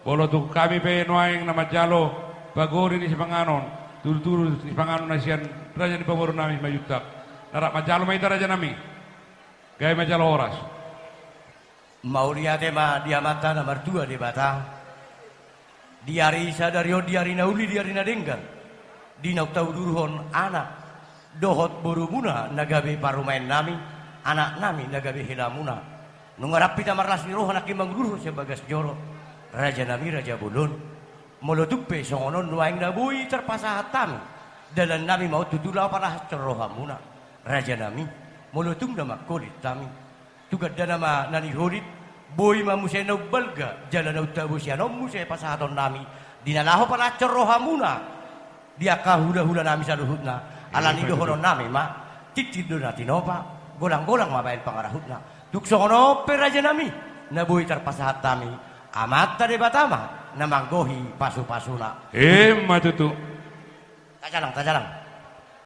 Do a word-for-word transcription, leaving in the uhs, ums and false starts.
Molo tung hami pe nuaeng na manjalo pagori ni sipanganon, tudu-tudu ni sipanganon na sian raja ni pamoruon nami Simanjuntak, na rap manjalo ma hita, raja nami. Gabe manjalo horas. Mauliate ma di Amanta na martua Debata. Di ari sadari on, di ari na uli, di ari na denggan, di naung taudurhon anak dohot borumuna na gabe parumaen nami, anak nami na gabe helamuna. Nunga rap hita marlas ni roha nangkin manguduruhon sian bagas joro, raja nami, raja bolon. Molo tung pe songon on nuaeng na boi tarpasahat hami, dalan nami ma on tutu laho palahanhon rohamuna, raja nami. Molo tung na mangholit hami, tu gandana ma na niholit, boi ma muse na umbalga jala na untabo sian on muse pasahaton nami, di na laho palahanhon rohamuna di angka hula-hula nami saluhutna. Ala ni dohonon nami ma, tintin do na tinopa, golang-golang ma baen pangarahutna. Tung songon on pe, raja nami, na boi tarpasahat hami, Amanta Debata ma na manggohi pasu-pasuna. Emma tutu. Tajalang, tajalang.